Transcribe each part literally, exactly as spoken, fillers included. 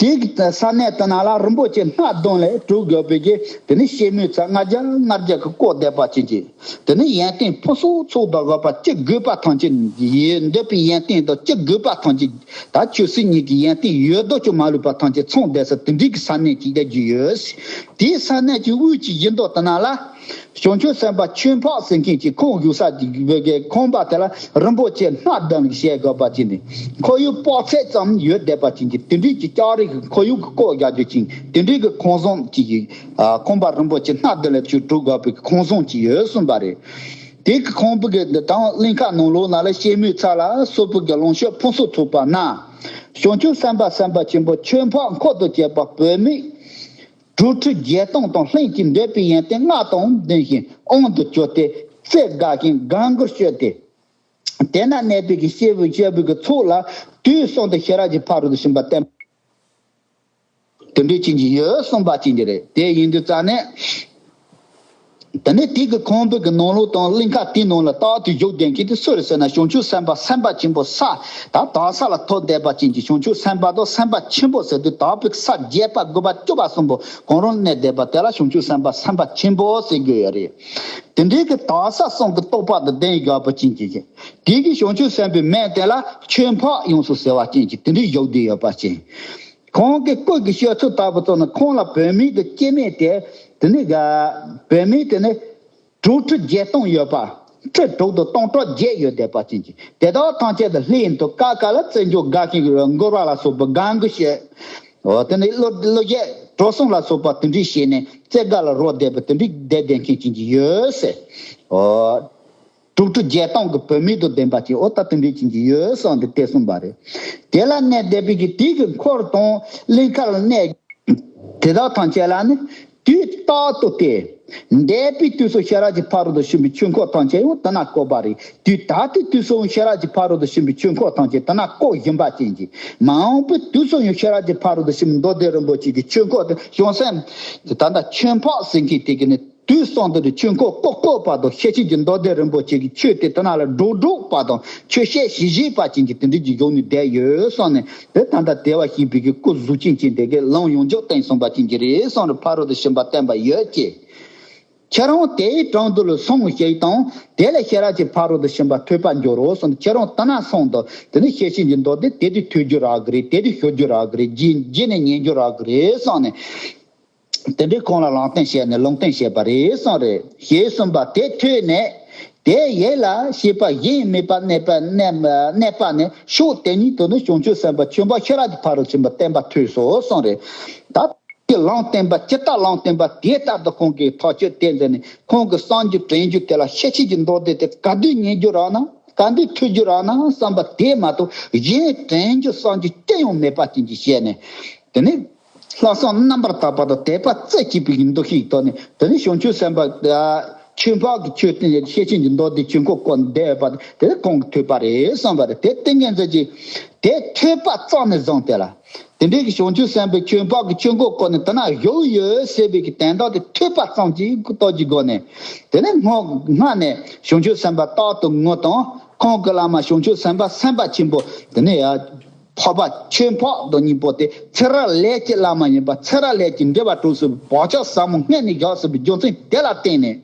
དེ་གི་ས་གནས་དེ་ན་ལ་རིན་པོ་ཆེ་སྣ་བདུན་ལས་གྲུབ་དགོས་པའི་གི་དེ་ནི་ཤེལ་མོའི་ཚལ་ལྔ་བརྒྱ་ལྔ་བརྒྱ་གི་བརྐོས་བསྡད་པ་ཅན་གྱི། དེ་ནི་ཡོན་ཏན་ཕུན་སུམ་ཚོགས་དང་འོས་པ་ཅི་དགོས་པ་ཐམས་ཅད་ཡོད། འདོད་པའི་ཡོན་ཏན་དང་ཅི་དགོས་པ་ཐམས་ཅད། ད་ཆོས་སྲིད་གཉིས་ཀྱི་ཡོན་ཏན་ཡོད་དོ་ཅོག་མ་ལུས་པ་ཐམས་ཅད་ཚང་བསྡད་ས་དེ་འདྲའི་གི་ས་གནས་ཅིག་བསྡད་རྒྱུ་ཡོད། དེའི་ས་གནས་ཀྱི་དབུས་ཀྱི་བཞི་མདོ་དེ་ན་ལ། བྱང་ཆུབ་སེམས་དཔའ་ཆོས་འཕགས་ཟེར་མཁན་གྱི་ཁོང་བཞུགས་ས་ཀྱི་ཁང་པ་དེ་ལ་རིན་པོ་ཆེ་སྣ་བདུན་བཤད་དགོས་པ་ཅིག་ནི་ཁོར་ཡུག་དཔག་ཚད་ཙམ་ཡོད་བསྡད་པ་ཅན་གྱི་དེ་འདྲའི་གི་ལྕགས་རི་གི་ཁོར་ཡུག་གི་བཀོད་རྒྱ་རྒྱུ་ཅན་དེ་འདྲའི་གི་ཁང་བཟང་ཅིག་གི་ཁང་པ་རིན་པོ་ཆེ་སྣ་བདུན་ལས་ཆུ་གྲུབ་དགོས་པའི་ཁང་བཟང་ཅིག་ཡོད་གསུངས་པ་རེད། དེ་གི་ཁང་པ་གི་དང་གླིང་ཁ་ནང་ལོགས་ན་ལ་ཤེལ་མོའི་ཚལ་ལ་སོགས་པའི་གི་ལོངས་སྤྱོད་ཕུན་སུམ་ཚོགས་པ་ན། བྱང་ཆུབ་སེམས་དཔའ་སེམས་དཔའ་ཆེན་པོ་ཆོས་འཕགས་འཁོར་དང་བཅས་པ་བུད་མེད་དྲུག་ཁྲི་བརྒྱད་སྟོང་དང་ལྷན་ཅིག་འདོད་པའི་ཡོན་ཏན་ལྔ་དང་ལྡན་ཞིང་དབང་དུ་གྱུར་ཏེ་རྩེ་དགའ་ཞིང་དགའ་མགུར་སྤྱོད་དེ། དེ་ན་གནས་པའི་གི་སྐྱེས་བུ་སྐྱེས་བུ་གི་ཚོགས་ལ་དུས་གསུམ་དུ་ཤེས་རབ་ཀྱི་ཕ་རོལ་ཏུ་ཕྱིན་པ་བསྟན། དེ་འདྲའི་ཅན་གྱི་ཡོད་གསུངས་པ་ཅན་གྱི་རེད། དེ་ཡིན་དུས་ཙང་ནས། དེ་ནས་དེ་གི་ཁང་པའི་གི་ནང་ལོགས་དང་གླིང་ཁ་དེའི་ནང་ལ་རྟག་ཏུ་བཞུགས་བསྡད་མཁན་དེ་སུ་རེད་ཟེར་ན་བྱང་ཆུབ་སེམས་དཔའ་སེམས་དཔའ་ཆེན་པོ་ས་ད་དག་ས་ལ་ཐོབ་བསྡད་པ་ཅན་གྱི་བྱང་ཆུབ་སེམས་དཔའ་དང་སེམས་དཔའ་ཆེན་པོ་ཟེར་དུས་དག་པའི་ས་བརྒྱད་པ་དགུ་པ་བཅུ་པ་གསུམ་པོ་གང་རུང་གནས་བསྡད་པ་དེ་ལ་བྱང་ཆུབ་སེམས་དཔའ་སེམས་དཔའ་ཆེན་པོ་ཟེར་གྱི་ཡོད་རེད། དེ་འདྲའི་གི་དག་ས་གསུམ་གྱི་རྟོགས་པ་དང་ལྡན་ཡོད་པ་ཅན་གྱི་དེ་གི་བྱང་ཆུབ་སེམས་དཔའི་མིང་དེ་ལ་ཆོས་འཕགས་ཡོངས་སུ་ཟེར་བ་ཅན་གྱི་དེ་འདྲའི་བཞུགས་བསྡད་ཡོད་པ་ཅན། ཁོང་གི་སྐུ་གི་སྤྱོད་ཚུལ་ལྟ་བུ་ཚོ་ནི་ཁོང་ལ་བུད་མེད་དང་སྐྱེ་དམན་དེ་དེ་ནི་ག་བུད་མེད་དེ་ནི་དྲུག་ཁྲི་བརྒྱད་སྟོང་ཡོད་པ། ཁྲི་དྲུག་དང་སྟོང་ཕྲག་བརྒྱད་ཡོད་བསྡད་པ་ཅན་གྱི་དེ་དག་ཐམས་ཅད་དུ་ལྷན་དུ་ཀ་ཀ་ལ་རྩེ་འཇོག་དགའ་ཞིང་མགུར་བ་ལ་སོགས་པ་དགའ་མགུར་བྱེད། འོ་དེ་ནི་བློ་བློ་སྐྱེད་གྲོགས་སོང་ལ་སོགས་པ་དེ་འདྲའི་བྱས་ནས་རྩེ་དགའ་ལ་རོལ་བསྡད་པ་དེ་འདྲའི་བསྡད་བསྡད་མཁན་ཅན་གྱི་ཡོད་ཟེར། འོ། དྲུག་ཁྲི་བརྒྱད་སྟོང་གི་བུད་མེད་དང་ལྡན་པ་ཅིག་འོ་ད་དེ་འདྲའི་ཅན་གྱི་ཡོད་གསུངས་ཏེ་དེ་གསུངས་པ་རེད། དེ་ལ་གནས་བསྡད་པའི་གི་དེ་གི་འཁོར་དང་གླིང་ཁར་གནས་དེ་དག་ཐམས་ཅད་ལ་ནི་དུས་རྟག་ཏུ་སྟེ། འདས་པའི་དུས་སུ་ཤེས་རབ་ཀྱི་ཕ་རོལ་ཏུ་ཕྱིན་པའི་ཆོས་འཁོར་ཐམས་ཅད་ཡང་དེ་ན་བཀོད་པ་རེད། དུས་ད་ལྟའི་དུས་སུ་ཤེས་རབ་ཀྱི་ཕ་རོལ་ཏུ་ཕྱིན་པའི་ཆོས་འཁོར་ཐམས་ཅད་དེ་ན་བཀོད་བཞིན་པ་ཅན་གྱི་མ་འོངས་པའི་དུས་སུ་ཡང་ཤེས་རབ་ཀྱི་ཕ་རོལ་ཏུ་ཕྱིན་པའི་མདོ་སྡེ་རིན་པོ་ཆེ་གི་ཆོས་འཁོར་དེ་བྱང་སེམས་ད་ལྟ་ཆོས་འཕགས་ཟེར་མཁན་དེ་གི་ནི། དུས་གསུམ་དུ་ཆོས་འཁོར་བསྐོར་བསྐོར་བ་དང་ཤེར་ཕྱིན་གྱི་མདོ་སྡེ་རིན་པོ་ཆེ་གི་ཆོས་དེ་དེ་ན་ལ་སྒྲོག་སྒྲོག་པ་དང་ཆོས་བཤད་ཞིག་བཞེས་པ་ཅན་གྱི་དེ་འདྲའི་གི་ཡོང་ནས་བསྡད་ཡོད་གསུངས་ནས་དེ་ད་ལྟ་དེ་བ་ཞེས་པའི་གི་སྐུ་གཟུགས་ཅན་ཅན་དེ་གའི་ལམ་ཡོངས་རྫོགས་བསྟན་གསུངས་པ་ཅན་གྱི་རེད་གསུངས་རེ་ཕ་རོལ་ཏུ་ཕྱིན་པ་བསྟན་པ་ཡོད་ཀྱི། ཁྱེད་རང་དེའི་དྲུང་དུ་ལ་སོང་ཞིག་དང་དེ་ལས་ཤེས་རབ་ཀྱི་ཕ་རོལ་ཏུ་ཕྱིན་པ་ཐོས་པར་འགྱུར་རོ་གསུངས་ནས་ཁྱེད་རང་དེ་ན་སོང་དང་དེ་ནས་ཤེར་ཕྱིན་གྱི་མདོ་སྡེ་དེ་དུས་ཐོས་རྒྱུ་རག་གི་རེད། དེ་དུས་ཤོད་རྒྱུ་རག་གི་རེད། རྗེས་རྗེས་ནས་ཉན་རྒྱུ་རག་གི་རེད་གསུངས་ནས། དེ་འདྲའི་ཁོང་ལ་ལམ་སྟོན་བྱས་ནས་ལུང་བསྟན་བྱས་པ་རེད་གསུངས་རེད། ཞེས་གསུངས་པ་དེ་ཐོས་ནས། དེ་ཡིད་ལ་བྱེད་པ་གཞན་མེད་པར་གནས་པ་གནས་གནས་པ་ནས་ཕྱོགས་དེ་ཉིད་དུ་ནི་བྱང་ཆུབ་སེམས་དཔའ་ཆེན་པོ་ཤེས་རབ་ཀྱི་ཕ་རོལ་ཕྱིན་པ་བསྟན་པ་ཐོས་སོ་གསུངས་རེད། ད་དེ་ལམ་བསྟན་པ་ཇི་ལྟར་ལམ་བསྟན་པ་དེ་ལྟར་དུ་ཁོང་གིས་ཐག་གཅོད་དེ་མཛད་ནས་ཁོང་གི་གསང་རྒྱུ་དྲན་རྒྱུ་དེ་ལ་ཤེར་ཕྱིན་གྱི་མདོ་སྡེ་དེ་ག་དུས་ཉན་རྒྱུ་རག་ན་ག་དུས་ཐོས་རྒྱུ་རག་ན་བསམ་པ་དེ་མ་གཏོགས་གཞན་དྲན་རྒྱུ་གསང་རྒྱུ་ཅི་ཡང་མེད་པ་ཅན་གྱི་བཤད་ནས། དེ་ནས། ལྷག་བསམ་རྣམ་པར་དག་པ་དང་དད་པ་རྩེ་གཅིག་པའི་འདུ་ཤེས་ཐོག་ནས་དེ་ནས་བྱང་ཆུབ་སེམས་དཔའ་ཆོས་འཕགས་ཀྱི་ཆོས་བསྟན་ཤེར་ཕྱིན་གྱི་མདོ་སྡེ་ཆོས་འཁོར་བསྐོར་ནས་བསྡད་པ་དེ་ཁོང་གིས་ཐོས་པ་རེད་བསམ་པ་རེད། དེ་ཏིང་ངེ་འཛིན་གྱིས་དེ་ཐོས་པ་ཙམ་ནས་བཟུང་སྟེ་ལ་དེ་འདྲའི་གི་བྱང་ཆུབ་སེམས་དཔའི་ཆོས་འཕགས་ཀྱི་ཆོས་འཁོར་བསྐོར་ནས་དེ་ན་བཞུགས་ཡོད་ཟེར་བའི་གི་དོན་དག་དེ་ཐོས་པ་ཙམ་གྱི་སྟོབས་ཀྱི་སྒོ་ནས་དེ་ནས་སྔོན་སྔ་ནས་བྱང་ཆུབ་སེམས་དཔའ་རྟག་ཏུ་ངུ་དང་ཁོང་གི་བླ་མ་བྱང་ཆུབ་སེམས་དཔའ་སེམས་དཔའ་ཆེན་པོ་དེ་ནས་ཡ། འཕགས་པ་ཆོས་འཕགས་དང་གཉིས་པོ་དེ་ཚེ་རབས་ལས་ཀྱི་བླ་མ་ཡིན་པ་ཚེ་རབས་ལས་ཀྱི་འབྲེལ་བ་གྲོལ་ཟིན་པའི་བག་ཆགས་ཟབ་མོ་སྔོན་ནས་བཞག་ཟིན་པའི་རྒྱུ་མཚན་དེ་ལ་བརྟེན་ནས།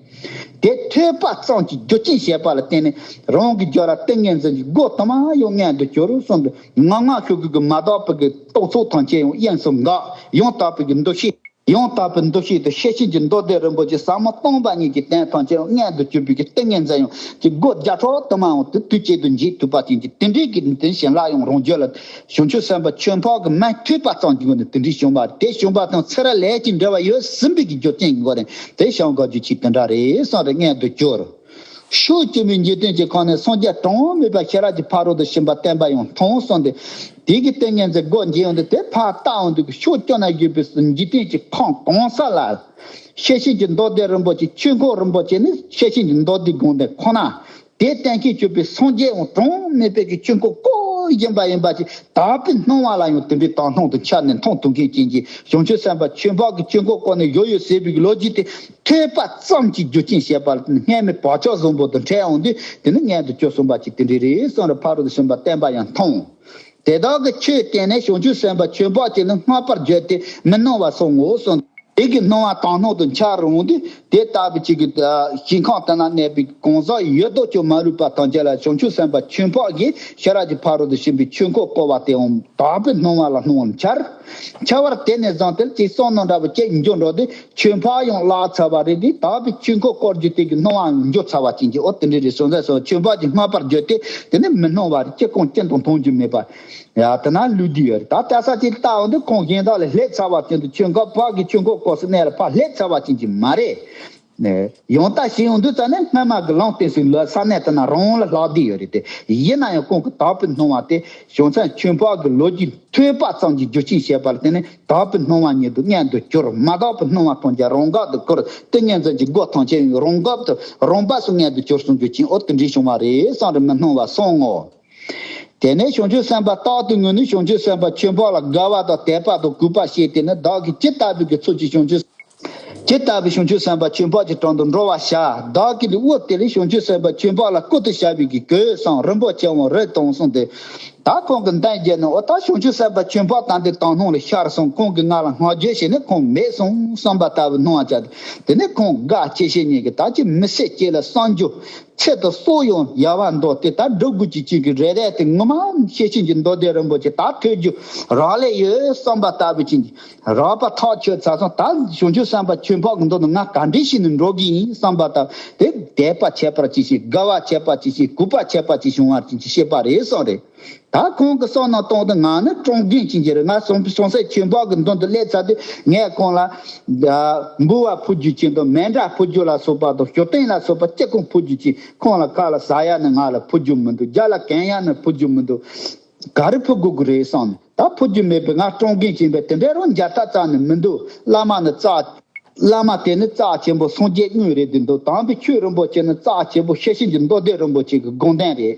དེ་ཐོས་པ་ཙམ་གྱིས་རྒྱུ་རྐྱེན་བྱས་པ་ལ་བརྟེན་ནས་རང་གི་རྒྱུད་ལ་ཏིང་ངེ་འཛིན་གྱི་སྒོ་དུ་མ་ཡང་མངོན་དུ་གྱུར་གསུངས་ཏེ་ངག་སྔ་ཤོས་ཀྱི་མ་དག་པའི་གི་རྟོག་ཚོགས་ཐམས་ཅད་ཡང་དབྱིངས་སུ་འགག་ཡང་དག་པའི་གི་འདུ་ཤེས། ཡང་དག་པའི་འདུ་ཤེས་དང་ཤེར་ཕྱིན་གྱི་མདོ་སྡེ་རིན་པོ་ཆེ་ཟབ་མོ་སྟོང་པ་ཉིད་ཀྱི་དོན་ཐམས་ཅད་མངོན་དུ་གྱུར་པའི་གི་ཏིང་ངེ་འཛིན་ཡང་གི་སྒོ་བརྒྱ་ཕྲག་དུ་མའང་དེ་དུས་གཅིག་ཏུ་འཇིག་ཐུབ་པ་ཅན་གྱི་དེ་འདྲའི་གི་དེ་བཞིན་ལ་ཡང་རང་རྒྱུད་ལ་བྱང་ཆུབ་སེམས་དཔའ་ཆོས་འཕགས་ཀྱི་མིང་ཐོས་པ་ཙམ་གྱི་སྒོ་ནས་དེ་འདྲའི་བྱུང་བ་དེ་བྱུང་བ་དང་ཚེ་རབས་ལས་ཀྱི་འབྲེལ་བ་ཡོད་ཟིན་པའི་གི་རྒྱུ་རྐྱེན་གྱི་སྒོ་ནས་དེ་བྱང་དགོས་རྒྱུ་ཅིག་དེ་འདྲ་རེད་བསམ་རེ་མངོན་དུ་གྱུར། ཕྱོགས་བཅུ་པའི་འཇིག་རྟེན་གྱི་ཁམས་ནས་སངས་རྒྱས་གྲངས་མེད་པ་ཤེས་རབ་ཀྱི་ཕ་རོལ་ཏུ་ཕྱིན་པ་བསྟན་པ་ཡང་མཐོང་གསུངས་ཏེ། དེ་གི་ཏིང་ངེ་འཛིན་སྒོ་འབྱེད་ཡོང་དུས་དེ་ཕར་བལྟ་ཡོང་དུས་ཕྱོགས་བཅུ་ན་བཞུགས་པའི་འཇིག་རྟེན་གྱི་ཁམས་གང་ས་ལ། ཤེར་ཕྱིན་གྱི་མདོ་སྡེ་རིན་པོ་ཆེ་ཆོས་འཁོར་རིན་པོ་ཆེ་ནི་ཤེར་ཕྱིན་གྱི་མདོ་སྡེ་དགོངས་དོན་ཁོ་ན། དེ་གཏན་འཁེལ་གྱུར་པའི་སངས་རྒྱས་ཡང་གྲངས་མེད་པའི་གི་ཆོས་འཁོར་བསྐོར་བཞིན་པ་ཡིན་པ་ཅིག་དག་པའི་སྣང་བ་ལ་ཡང་དེ་འདྲའི་དག་སྣང་དུ་འཆར་ནས་མཐོང་ཐུབ་མཁན་ཅན་གྱི་བྱང་ཆུབ་སེམས་དཔའ་ཆོས་འཕགས་ཀྱི་ཆོས་འཁོར་བསྐོར་ནས་བཞུགས་ཡོད་ཟེར་བའི་གི་ལོ་རྒྱུས་དེ། ཐོས་པ་ཙམ་གྱིས་རྒྱུ་རྐྱེན་བྱས་པ་ལ་སྔོན་མའི་བག་ཆགས་བཟང་པོ་དང་འཕྲད་འོང་དུས་དེ་ནི་མངོན་དུ་གྱུར་གསུངས་པ་ཅིག་དེ་འདྲ་རེད་གསུངས་རེ་ཕ་རོལ་ཏུ་ཕྱིན་པ་བསྟན་པ་ཡང་མཐོང་། དེ་དག་གི་ཆོས་བསྟན་ནས་བྱང་ཆུབ་སེམས་དཔའ་ཆོས་འཕགས་ཀྱིས་ནི་བསྔགས་པར་བརྗོད་དེ་མི་སྣང་བར་སོང་ངོ་གསུངས། དེ་གི་སྣང་བ་དང་སྣང་དུ་འཆར་རུང་དུས་དེ་ལྟ་བུ་ཅིག་གི་ཞིང་ཁམས་དེ་ན་གནས་པའི་གང་ཟག་ཡོད་དོ་ཅོག་མ་ལུས་པ་ཐམས་ཅད་ལ་བྱང་ཆུབ་སེམས་དཔའ་ཆོས་འཕགས་ཀྱིས་ཤེས་རབ་ཀྱི་ཕ་རོལ་ཏུ་ཕྱིན་པའི་ཆོས་འཁོར་བསྐོར་བ་དེའང་དག་པའི་སྣང་བ་ལ་སྣང་བར་འཆར། འཆར་བར་དེ་ནས་བཟུང་སྟེ་ཅིག་བསམ་མནོ་འདྲ་བོ་སྐྱེས་འགྱོ་འགྲོ་དུས་ཆོས་འཕགས་ཡང་བརླག་ཚར་བ་རེད། དེ་དག་པའི་ཆོས་འཁོར་བསྐོར་རྒྱུ་དེ་གི་སྣང་བ་འགྱོ་ཚར་བ་ཅན་གྱི་འོ་དེ་འདྲ་རེད་སོང་ཙང་སོང་ཆོས་འཕགས་ཀྱིས་བསྔགས་པར་བརྗོད་དེ་དེ་ནི་མི་སྣང་བ་རེད། ཅི་གང་ཅི་དང་མཐོང་རྒྱུ་མེད་པ། ཡ་དེ་ན་ལུས་བསྡུས་ཡོད་རེད། ད་ལྟ་ས་ཅིག་ལྟ་འོང་དུས་ཁོང་གཞན་དག་ལས་ལྷད་ཚར་བ་ཅན་དུ་ཆོས་འཁོར་བག་གི་ཆོས་འཁོར་བསྐོར་སའི་གནས་ལ་ཕར་ལྷད་ཚར་བ་ཅན་གྱི་མ་རེད། ནས་ཡང་ལྟ་ཞིག་ཡོང་དུས་ཙ་ནས་སྔ་མ་གི་ལམ་བསྟན་སའི་ལོ་ས་གནས་དེ་ན་རང་ལ་ལྷག་བསྡད་ཡོད་རེད་དེ། ཡིན་ན་ཡང་ཁོང་གི་དག་པའི་སྣང་བ་དེ་བྱང་སེམས་ཆོས་འཕགས་ཀྱི་ལོ་རྒྱུས་ཐོས་པ་ཙམ་གྱི་རྒྱུ་རྐྱེན་བྱས་པ་ལ་བརྟེན་ནས་དག་པའི་སྣང་བ་ཉིད་དུ་མངོན་དུ་གྱུར། མ་དག་པའི་སྣང་བ་ཐམས་ཅད་རང་འགག་ཏུ་གྱུར། ཏིང་ངེ་འཛིན་གྱི་སྒོ་ཐམས་ཅད་རང་འགག་ཏུ་རང་བབས་སུ་མངོན་དུ་གྱུར་སོང་རྒྱུ་རྐྱེན་འོ་དེ་འདྲའི་བྱུང་བ་རེད་བསམ་རེད། མི་སྣང་བ་སོང་ངོ་། དེ་ནས་བྱང་ཆུབ་སེམས་དཔའ་རྟག་ཏུ་ངུས་ནས་བྱང་ཆུབ་སེམས་དཔའ་ཆོས་འཕགས་ལ་དགའ་བ་དང་དད་པ་དང་གུས་པ་བསྐྱེད་དེ་ནི་བདག་གིས་ཇི་ལྟ་བུའི་གི་ཚུལ་གྱིས་བྱང་ཆུབ་ཇི་ལྟ་བུའི་བྱང་ཆུབ་སེམས་དཔའ་ཆོས་འཕགས་ཀྱི་དྲུང་དུ་འགྲོ་བར་བྱ། བདག་གིས་ནི་འོ་དེ་ལས་བྱང་ཆུབ་སེམས་དཔའ་ཆོས་འཕགས་ལ་བསྐུལ་དུ་བྱ་བའི་གི་གོས་བཟང་རིན་པོ་ཆེ་བོ་རེ་བཏང་གསུངས་ཏེ། ད་ཁོང་གི་འདན་རྒྱལ་ནི་འོ་ད་བྱང་ཆུབ་སེམས་དཔའ་ཆོས་འཕགས་ད་འདི་དག་སྣང་ལ་ཤར་སོང་། ཁོང་གིས་ང་ལ་བསྔགས་བརྗོད་བྱས་ནས་ཁོང་མེད་སོང་བསམ་པ་ལྟ་བུ་སྣང་བ་བྱ་སྟེ། དེ་ནས་ཁོང་དགའ་སྐྱེ་ཤེས་ཉིད་ཀྱི་ད་ཅི་མི་ཟད་སྐྱེ་ལ་བསམ་རྒྱུ། ཚེ་དང་སྲོག་ཡང་ཡལ་བར་འདོད་དེ་ད་འགྲོ་དགོས་ཀྱི་ཅིག་གི་རེ་རེ་དེ་ངོ་མ་ཤེར་ཕྱིན་གྱི་མདོ་སྡེ་རིན་པོ་ཆེ་ད་ཐོས་རྒྱུ་རག་ལས་ཡོད་བསམ་པ་ལྟ་བུ་ཅན་གྱི་རག་པ་ཐག་ཆོད་ཚར་སོང་། ད་བྱང་ཆུབ་སེམས་དཔའ་ཆོས་འཕགས་ཀྱི་མདུན་དུ་ང་ག་འདྲ་ཞིག་ནས་འགྲོ་གི་ཡིན་བསམ་པ་ལྟ་དེ་དད་པ་ཁྱད་པར་ཅིག་ཤེས། དགའ་བ་ཁྱད་པར་ཅིག་ཤེས། གུས་པ་ཁྱད་པར་ཅིག་བྱུང་བ་ཅན་གྱི་ཤེས་པ་རེད་བསམ་རེད། ད་ཁོང་གི་བསམ་མནོ་གཏོང་དུས་ང་ནི་གྲོང་རྒན་ཅན་གྱི་རེད། ང་སོང་སོང་སའི་ཆོས་འཕགས་ཀྱི་མདུན་དུ་སླེབས་ཚར་དུས་ངས་ཁོང་ལ་འབུལ་བ་ཕུལ་རྒྱུ་ཅན་དང་མཎྜལ་ཕུལ་རྒྱུ་ལ་སོགས་པ་དང་མཆོད་རྟེན་ལ་སོགས་པ་ཅི་གང་ཕུལ་རྒྱུ་ཅན། ཁོང་ལ་ཁ་ལ་ཟ་ཡ་ནི་ང་ལ་ཕུལ་རྒྱུ་མི་འདུག་རྒྱབ་ལ་གན་ཡ་ནི་ཕུལ་རྒྱུ་མི་འདུག་ག་རེ་ཕུལ་དགོས་ཀྱི་རེད་བསམ་ནས་ད་ཕུལ་རྒྱུ་མེད་པས། ང་གྲོང་རྒན་ཅན་པས་དེ་འདྲའི་རང་མཇལ་ཐབས་རྩ་ནས་མི་འདུག་བླ་མ་ནི་རྩ་བླ་མ་དེ་ནི་རྩ་ཆེན་པོ་སངས་རྒྱས་དངོས་རེད་འདི་འདུག་དམ་པའི་ཆོས་རིན་པོ་ཆེ་ནི་རྩ་ཆེན་པོ་ཤེར་ཕྱིན་གྱི་མདོ་སྡེ་རིན་པོ་ཆེ་གི་དགོངས་དོན་རེད།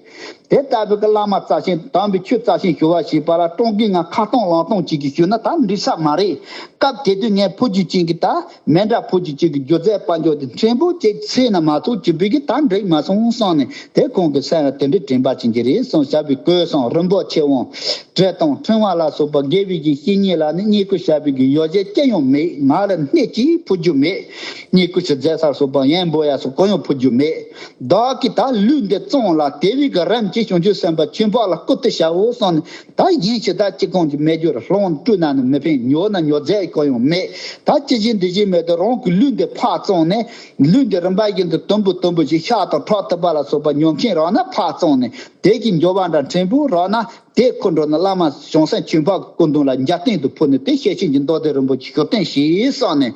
དེ་ལྟ་བུའི་གི་བླ་མ་རྩ་ཆེན་དམ་པའི་ཆོས་རྩ་ཆེན་ཞུ་བ་ཞེས་པ་ལ་གྲོང་རྒན་ང་ཁ་སྟོང་ལག་སྟོང་ཅིག་གིས་ཞུས་ན་ད་འགྲིག་ས་མ་རེད། སྐབས་དེ་དུས་ངས་ཕུལ་རྒྱུ་ཅན་གྱི་ད་མཎྜལ་ཕུལ་རྒྱུ་ཅན་གྱི་སྒྱུ་རྩལ་དཔལ་འབྱོར་དེ་ཕྲན་བུ་ཅིག་ཚེ་ན་མ་ཐུག་ཅིག་བུའི་གི་ད་འགྲིག་མ་སོང་བསམ་ནས་དེ་ཁོང་གི་སེམས་ལ་དེ་འདྲའི་དྲན་པ་ཅན་གྱི་རེད་གསུངས། བྱ་བའི་གོས་བཟང་རིན་པོ་ཆེ་བོ། གྲལ་དང་ཕྲེང་བ་ལ་སོགས་པ་དགེ་བའི་གི་བཤེས་གཉེན་ལ་ནི་བསྙེན་བཀུར་བྱ་བའི་གི་ཡོ་བྱད་ཅི་ཡང་མེད། ང་ལ་སྣེ་གཅིག་ཕུལ་རྒྱུ་མེད། བསྙེན་བཀུར་ཞུ་མཛད་སར་སོགས་པ་ཡན་འབོ་ཡ་སོགས་གང་ཡང་ཕུལ་རྒྱུ་མེད། བདག་གིས་ད་ལུས་འདི་བཙོངས་ལ་དེ་བས་ཀྱི་རིམ་གྱིས་བྱང་ཆུབ་སེམས་དཔའ་ཆོས་འཕགས་ལ་བསྐུལ་ཏེ་བྱའོ་གསུངས་ནས་ད་གཞན་ཞིག་ད་ཅི་གང་གི་མེད་རྒྱུར་སློང་སྤྲུལ་ན་ནི་མི་ཕན། ཉོ་ན་ཉོ་རྫས་གང་ཡང་མེད། ད་ཅི་བཞིན་འདི་བཞིན་མེད་དུ་རང་གི་ལུས་འདི་ཕར་བཙོངས་ནས་ལུས་འདི་རིམ་པ་བཞིན་དུ་དུམ་བུ་དུམ་བུ་ཞིག་ཤ་དང་ཁྲག་ཐིགས་པ་ལ་སོགས་པ་ཉོ་མཁན་རག་ན་ཕར་བཙོངས་ནས་དེ་གི་འགྱོ་བ་འདྲ་ཕྲན་བུ་རག་ན་དེ་ཁུར་འགྲོ་ནས་བླ་མ་བྱང་སེམས་ཆོས་འཕགས་ཀྱི་སྐུ་མདུན་ལ་འཇའ་སྟེང་དུ་ཕུལ་ནས་དེ་ཤེར་ཕྱིན་གྱི་མདོ་སྡེ་རིན་པོ་ཆེ་ཞུ་སྟེ་ཞེས་གསུངས་ནས།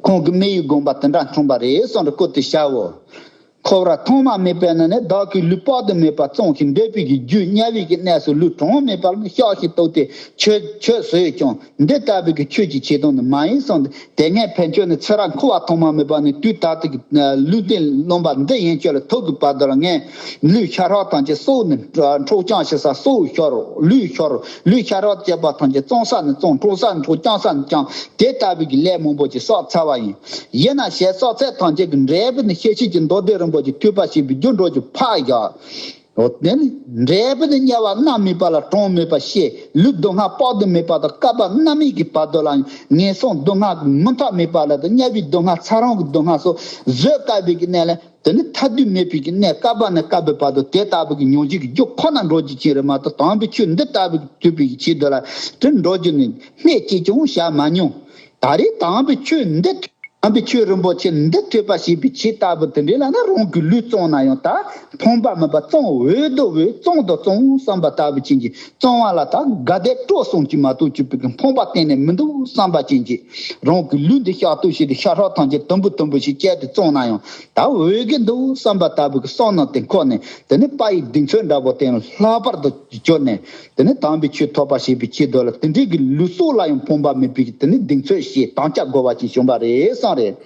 ཁོང་གི་དམིགས་ཡུལ་དགོངས་པ་དེ་འདྲ་འཁྲུངས་པ་རེད་གསུངས་ཏེ་བསྐུལ་ཏེ་བྱའོ། ཁོ་བོ་ར་ཐོག་མ་མེད་པའི་ནང་ནས་བདག་གིས་ལུས་དཔག་ཏུ་མེད་པ་བཙོངས་ཤིང་འདོད་པའི་གི་རྒྱུ་དམྱལ་བའི་གི་གནས་སུ་ལུས་གྲངས་མེད་པ་ལ་བཤགས་ཤིང་བཏུབ་སྟེ་ཆོས་ཆོས་བཟོས་ཀྱང་འདི་ལྟ་བུའི་གི་ཆོས་ཀྱི་ཆེ་མཐོང་ནི་མ་ཡིན་གསུངས་ཏེ། དེ་སྔའི་ཕན་ཆོད་ནི་ཚེ་རབས་འཁོར་བ་ཐོག་མ་མེད་པ་ནས་དུས་ད་ལྟ་གི་ལུས་རྟེན་རློན་པ་འདི་ཡན་ཆད་ལ་ཐུག་གི་བར་དུ་ལ་ངས་ལུས་ཤ་ཁྲག་ཐམས་ཅད་སྲོག་ནི་འཕྲོག་བཅངས་ཤི་ས་སྲོག་ཤོར་ལུས་ཤོར་ལུས་ཤ་ཁྲག་བཅས་པ་ཐམས་ཅད་བཙོང་ས་ནི་བཙོང་འཕྲོག་ས་ནི་འཕྲོག་བཅང་ས་ནི་བཅང་དེ་ལྟ་བུའི་གི་ལས་མང་པོ་ཅིག་བསགས་ཚར་བ་ཡིན། ཡིན་ན་ཞེས་བསགས་ཚད་ཐམས་ཅད་ཀྱི་འབྲས་བུ་ནི་ཤེར་ཕྱིན་གྱི་མདོ་སྡེ་རིན་པོ་ཆེ་ཐོས་པ་བྱས་པའི་རྒྱུ་འགྲོ་རྒྱུ་ཕར་བཞག་འོ་དེ་ནི་འབྲས་བུ་ནི་དམྱལ་བ་མནར་མེད་པ་ལ་གྲངས་མེད་པ་ཤེས། ལུས་སྡུག་བསྔལ་དཔག་ཏུ་མེད་པ་དང་བསྐལ་པ་རྣམ་གཉིས་ཀྱི་བར་དུ་ལ་ཡང་ངན་སོང་སྡུག་བསྔལ་གྱི་མུ་མཐའ་མེད་པ་ལ་དང་དམྱལ་བའི་སྡུག་བསྔལ་ཚ་རོང་གི་སྡུག་བསྔལ་སོགས་བཟོད་དཀའ་བའི་གི་གནས་ལ་དེ་ནི་མཐའ་དུས་མེད་པའི་གི་གནས་བསྐལ་པ་ནས་བསྐལ་པའི་བར་དུ་དེ་ལྟ་བུ་གི་མྱོང་བྱེད་ཀྱི་རྒྱུ་ཁོ་ན་འགྲོ་རྒྱུ་ཅན་རེད་མ་གཏོགས་དམ་པའི་ཆོས་འདི་ལྟ་བུ་གི་ཐོས་པའི་གི་ཆེད་དུ་ལ་དེ་འགྲོ་རྒྱུ་ནི་སྣེ་གཅིག་ཀྱང་བཞག་མ་མྱོང་། ད་རེས་དམ་པའི་ཆོས་འདི་དམ་པའི་ཆོས་རིན་པོ་ཆེ་འདི་ཐོས་པ་བྱས་པའི་ཆེད་ལྟ་བུ་དེ་འདྲའི་ལ་ན་རང་གི་ལུས་བཙོང་ན་ཡང་ད་ཕངས་པ་མིན་པ་བཙོང་འོས་དུ་འོས་བཙོང་དུ་བཙོང་བསམ་པ་ལྟ་བུ་ཅན་གྱི་བཙོང་བ་ལ་ད་དགའ་བདེ་སྤྲོ་གསུམ་གྱིས་མ་གཏོགས་གཅིག་པུའི་གི་ཕངས་པ་གཏན་ནས་མི་འདུག་བསམ་པ་ཅན་གྱི་རང་གི་ལུས་འདི་བཤགས་གཏུབ་བྱས་ཏེ་ཤ་ཁྲག་ཐམས་ཅད་དུམ་བུ་དུམ་བུ་ཞིག་བཅད་དེ་བཙོང་ན་ཡང་ད་འོས་ཀྱི་འདུག་བསམ་པ་ལྟ་བུའི་གི་བསམ་མནོ་དེ་འཁོར་ནས་དེ་ནི་དཔའ་ཡི་གདེང་ཚོད་འདྲ་པོ་དེ་ལྷག་པར་དུ་གྱུར་ནས། དེ་ནི་དམ་པའི་ཆོས་ཐོབ་པ་བྱེད་པའི་ཆེད་དུ་ལ་དེ་འདྲའི་གི་ལུས་སྲོག་ལ་ཡང་ཕངས་པ་མེད་པའི་དེ་ནི་གདེང་ཚོད་བཞེས་དམ་བཅའ་དགོས་པ་ཅིག་བྱུང་བ་རེད་བསམ་རེད།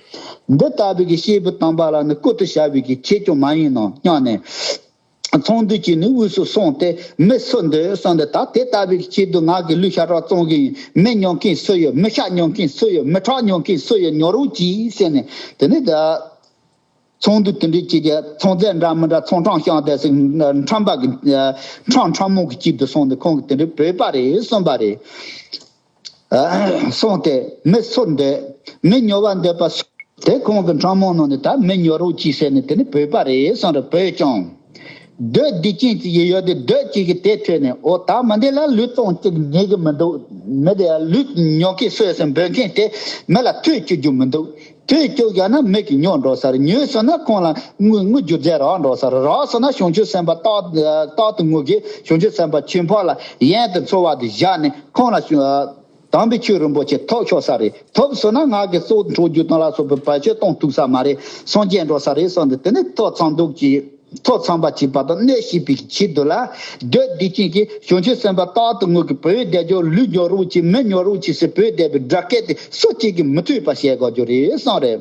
འདི་ལྟ་བུའི་གི་སྐྱེས་བུ་དམ་པ་ལ་ནི་བསྐུལ་དུ་བྱ་བའི་གི་ཆེད་ཀྱང་མ་ཡིན་ནོ་སྙམ་ནས། ཚོང་འདུས་ཀྱིས་ནི་དབུས་སུ་སོང་སྟེ་མི་སུ་འདི་གསུངས་ཏེ་ད་དེ་ལྟ་བུའི་གི་ཆེད་དུ་ང་གི་ལུས་ཤ་ཁྲག་བཙོང་གི་ཡིན། མི་ཉོ་མཁན་སུ་ཡོད། མི་ཤ་ཉོ་མཁན་སུ་ཡོད། མི་ཁྲག་ཉོ་མཁན་སུ་ཡོད། ཉོ་རོགས་གྱིས་ཟེར་ནས་དེ་ནི་ད། ཚོང་འདུས་དེ་འདྲའི་ཅིག་གི་ཚོང་རྫས་འདྲ་མི་འདྲ་ཚོང་ཁྲོམ་བཤམས་ཏེ་ཟིག་ཁྲམ་པ་གི་ཁྲམ་ཁྲམ་མོང་གི་དཀྱིལ་དུ་སོང་ནས་ཁོང་གིས་དེ་འདྲའི་བོས་པ་རེད་གསུངས་པ་རེད། གསུངས་ཏེ་མི་སུ་འདོད་མི་ཉོ་བ་འདོད་པ་སུ། དེ་ཁོང་གི་ཁྲམ་མོང་ནང་ནས་ད་མི་ཉོ་རོགས་གྱིས་ཟེར་ནས་དེ་ནས་བོས་པ་རེད་གསུངས་རེད། བོས་ཀྱང་། འདོད་སྡིག་ཅན་ཅིག་ཡོད་དེ་འདོད་ཅིག་གིས་དེ་ཐོས་ནས། འོ་ད་མི་འདི་ལ་ལུས་སྟོང་གཅིག་ཉེས་ཀྱི་མི་འདུག་མི་འདི་ལ་ལུས་ཉོ་མཁན་སུས་སུ་འབོད་མཁན་དེ་མི་ལ་ཐོས་བཅུག་རྒྱུ་མི་འདུག་ཐོས་བཅུག་བཞག་ན་མི་གིས་ཉོ་འགྲོ་ས་རེད། ཉོས་སོང་ན་ཁོང་ལ་དངུལ་དངུལ་རྒྱུ་རྫས་རག་འགྲོ་ས་རེད། རག་སོང་ན་བྱང་ཆུབ་སེམས་དཔའ་རྟག་རྟག་ཏུ་ངུ་གིས་བྱང་ཆུབ་སེམས་དཔའ་ཆོས་འཕགས་ལ་ཡན་དུ་འཚོ་བ་དེ་བཞག་ནས་ཁོང་ལ་དམ་པའི་ཆོས་རིན་པོ་ཆེ་ཐོབ་ཆོག་ས་རེད། ཐོབ་སོང་ན་ང་གི་སྲོག་འཕྲོག་རྒྱུ་དང་ལ་སོགས་པའི་བར་ཆད་གཏོང་ཐུབ་ས་མ་རེད། སངས་རྒྱས་འགྲོ་ས་རེད་གསུངས་ཏེ། དེ་ནས་ཐོ་ཚང་འདུག་ཅིག་ཐོ་ཚང་པ་བྱེད་པ་དང་གནོད་བྱེད་པའི་ཆེད་དུ་ལ། འདོད་སྡིག་ཅན་གྱིས་བྱང་ཆུབ་སེམས་དཔའ་རྟག་ཏུ་ངུ་གིས་བོས་བསྡད་རྒྱུ། ལུས་ཉོ་རོགས་གྱིས་མི་ཉོ་རོགས་གྱིས་ཟེར་བོས་བསྡད་པའི་སྒྲ་སྐད་དེ་སུ་གཅིག་གིས་མི་ཐོས་པ་བྱེད་དགོས་རྒྱུ་རེད་གསུངས་རེད།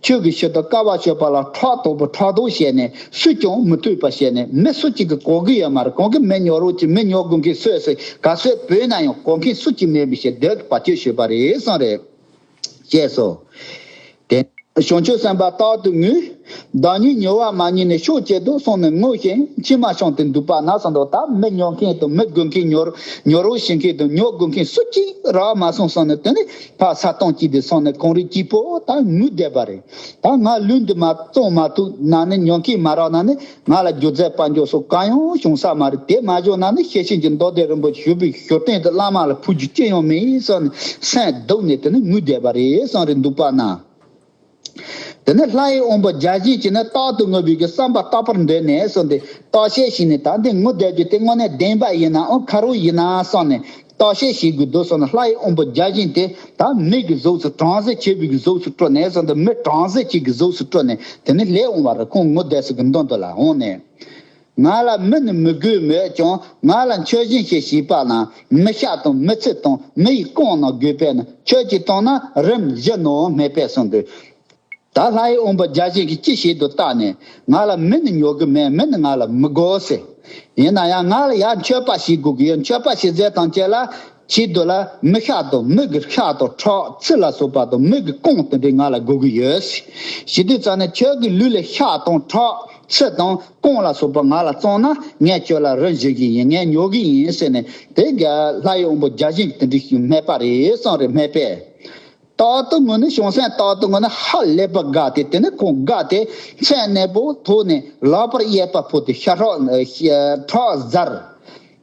ཆོས་ཀྱི་ཕྱིར་དུ་དཀའ་བ་སྤྱོད་པ་ལ་ཕྲག་དོག་པོ་ཕྲག་དོག་བྱས་ནས་སུས་ཀྱང་མི་ཐོས་པ་བྱས་ནས་མི་སུ་གཅིག་གིས་གོ་གི་ཡོད་མ་རེད། གང་གི་མི་ཉོ་རོགས་ཀྱིས་མི་ཉོ་དགོས་མཁན་སུས་སུ་ག་སུས་བོས་ན་ཡང་གོ་མཁན་སུ་གཅིག་མེད་པའི་ཕྱིར་འདོད་ཀྱི་བར་ཆད་ཞུས་པ་རེད་གསུངས་རེད། ཅེས་སོ། དེ་བྱང་ཆུབ་སེམས་དཔའ་རྟག་ཏུ་ངུས། བདག་ཉིད་ཉོ་བར་མ་ཉེས་ནས་ཤོག་ཅེས་དུ་གསུངས་ནས་ངུ་ཞིང་མཆི་མ་བཤམས་ཏེ་འདུག་པ་ན་གསུངས་འདུག་ད་མི་ཉོ་མཁན་དང་མི་དགོས་མཁན་ཉོ་ཉོ་རོགས་བྱེད་མཁན་དང་ཉོ་དགོས་མཁན་སུ་གཅིག་རག་མ་སོང་གསུངས་ནས། དེ་ནས་ཕར་ས་སྟོང་གཅིག་དེ་སོང་ནས་ཁོང་རིགས་གཅིག་པོ་ད་ངུས་བསྡད་པ་རེད། ད་ང་ལུས་འདི་མ་བཙོང་མ་ཐུབ་ན་ནི་ཉོ་མཁན་མ་རག་ན་ནི། ང་ལ་རྒྱུ་རྫས་དཔལ་འབྱོར་སོགས་གང་ཡང་བྱུང་ས་མ་རེད། དེ་མ་བྱུང་ན་ནི་ཤེར་ཕྱིན་གྱི་མདོ་སྡེ་རིན་པོ་ཆེ་ཞུ་བའི་ཞུ་རྟེན་དུ་བླ་མ་ལ་ཕུལ་རྒྱུ་ཅི་ཡང་མེད་བསམ་ནས་སེམས་སྡུག་ནས་དེ་ནི་ངུས་བསྡད་པ་རེད་གསུངས་རེད་འདུག་པ་ན། དེ་ནི་ལྷ་ཡི་དབང་པོ་བརྒྱ་བྱིན་གྱིས་ནི་རྟག་ཏུ་ངུ་བའི་གི་བསམ་པ་རྟག་པར་འདོད་ནས་གསུངས་ཏེ། བརྟག་དཔྱད་བྱས་ནས་ད་འདི་ངུ་བསྡད་རྒྱུ་དེ་དངོས་གནས་བདེན་པ་ཡིན་ནའང་ཁ་རོག་ཡིན་ན་བསམ་ནས། བརྟག་དཔྱད་བྱེད་དགོས་འདུག་བསམ་ནས། ལྷ་ཡི་དབང་པོ་བརྒྱ་བྱིན་དེ་ད་མི་གི་གཟུགས་སུ་བྲམ་ཟེ་བྱེད་པའི་གི་གཟུགས་སུ་སྤྲུལ་ནས་བསམ་དུ་མི་བྲམ་ཟེ་གཅིག་གི་གཟུགས་སུ་སྤྲུལ་ནས་དེ་ནི་ལྷའི་དབང་པོ་རེད། ཁོང་ངུ་བསྡད་ས་གི་མདུན་དུ་ལ་འོངས་ནས། ང་ལ་མི་ནི་མི་དགོས་མོད་ཀྱང་ང་ལ་མཆོད་སྦྱིན་ཞིག་བྱས་པ་ན་མི་ཤ་དང་མི་ཚིལ་དང་མི་ཡི་རྐང་རྣམས་དགོས་པས་ན་ཁྱོད་ཀྱིས་བཏང་ན་རིམ་བཞི་ནོར་སྨྲས་པས་གསུངས་འདུག་ད་ལྷའི་དབང་པོ་བརྒྱ་བྱིན་གྱིས་ཅི་བྱེད་དུ་བལྟས་ནས། ང་ལ་མི་ནི་ཉོ་གི་མེད། མི་ནི་ང་ལ་མི་དགོས་ཟེར། ཡིན་ན་ཡང་ང་ལ་ཡང་མཆོད་པ་བྱེད་དགོས་ཀྱི་ཡོད། མཆོད་པ་བྱེད་ཚད་དང་བཅས་ལ་ཆེད་དུ་ལ་མི་ཤ་དང་མི་གི་ཤ་དང་ཁྲག་ཚིལ་ལ་སོགས་པ་དང་མི་གི་རྐང་དེ་འདྲས་ང་ལ་དགོས་ཀྱི་ཡོད་ཟེར། བྱེད་དུས་ཙམ་ནས་ཁྱོད་ཀྱི་ལུས་ལས་ཤ་དང་ཁྲག་ཚིལ་དང་རྐང་ལ་སོགས་པ་ང་ལ་བཙོང་ན་ངས་ཁྱོད་ལ་རིན་བཞིན་གྱི་ཡིན། ངས་ཉོ་གི་ཡིན་ཟེར་ནས་དེ་ག་ལྷ་ཡི་དབང་པོ་བརྒྱ་བྱིན་གྱིས་དེ་འདྲས་ཞིག་སྨྲས་པ་རེད་གསུངས་རེད། སྨྲས་པས། རྟག་ཏུ་ངུ་ནི་བྱང་སེམས་རྟག་ཏུ་ངུ་ནི་ཧ་ལས་པ་དགའ་སྟེ། དེ་ནི་ཁོང་དགའ་སྟེ་མཚན་གནས་པོ་ཐོག་ནས་ལག་པར་གཡས་པ་ཕུད་དེ་ཤ་ཁྲག་ཁྲག་གཟར།